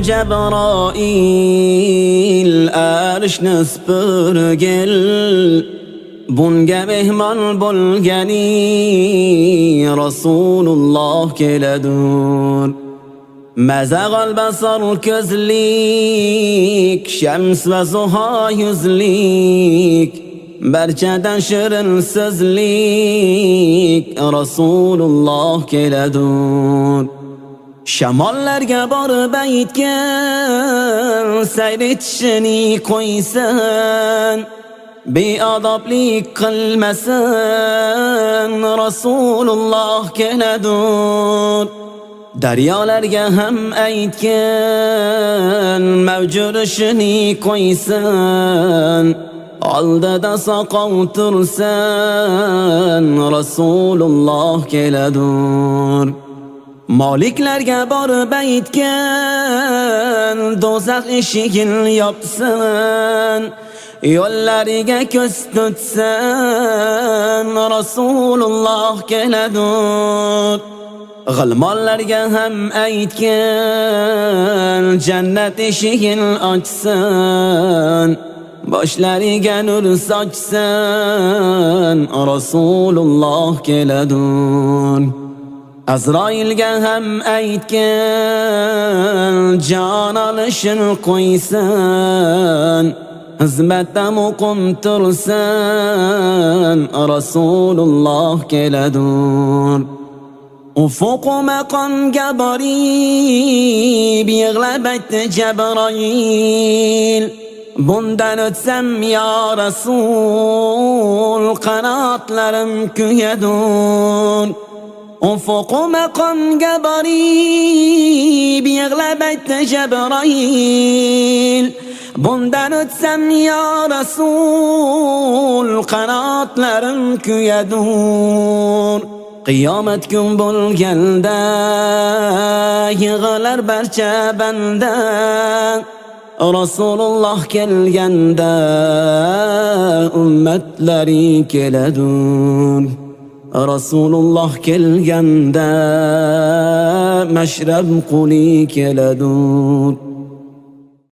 Jabroil, arshni supurgil, bunga mehmon bo'lgani Rasululloh keladur. Mazag'al basar ko'zlik, shams va zuho yuzlik, barchadan shirin so'zlik Rasululloh keladur. Shamollarga borib aytgan, sayr etishini qo'ysin, beodoblik qilmasin, Rasululloh keladur. Daryolarga ham aytgan, mavjurishini qo'ysin, oldida soqov tursin, Rasululloh keladur. Moliklarga borib aytgan, do'zax eshigini yopsin, yo'llariga ko'z tutsin, Rasululloh keladur. G'ilmonlarga ham aytgan, jannat eshigini ochsin, boshlariga nur sochsin, Rasululloh keladur. Azroilga ham aytgan, jon olishini qo'ysin, xizmatda muqim tursin, Rasululloh keladur. Ufuq maqomga borib yig'lab aytdi Jabroil, bundan o'tsam ya Rasul, qanotlarim kuyadur. Ufuq maqomga borib yig'lab aytdi Jabroil, bundan o'tsam ya Rasul, qanotlarim kuyadur. Qiyomat kun bo'lganda yig'lar barcha banda, Rasululloh kelganda ummatlari keladur. Rasululloh kelganda mashrab quli keladur.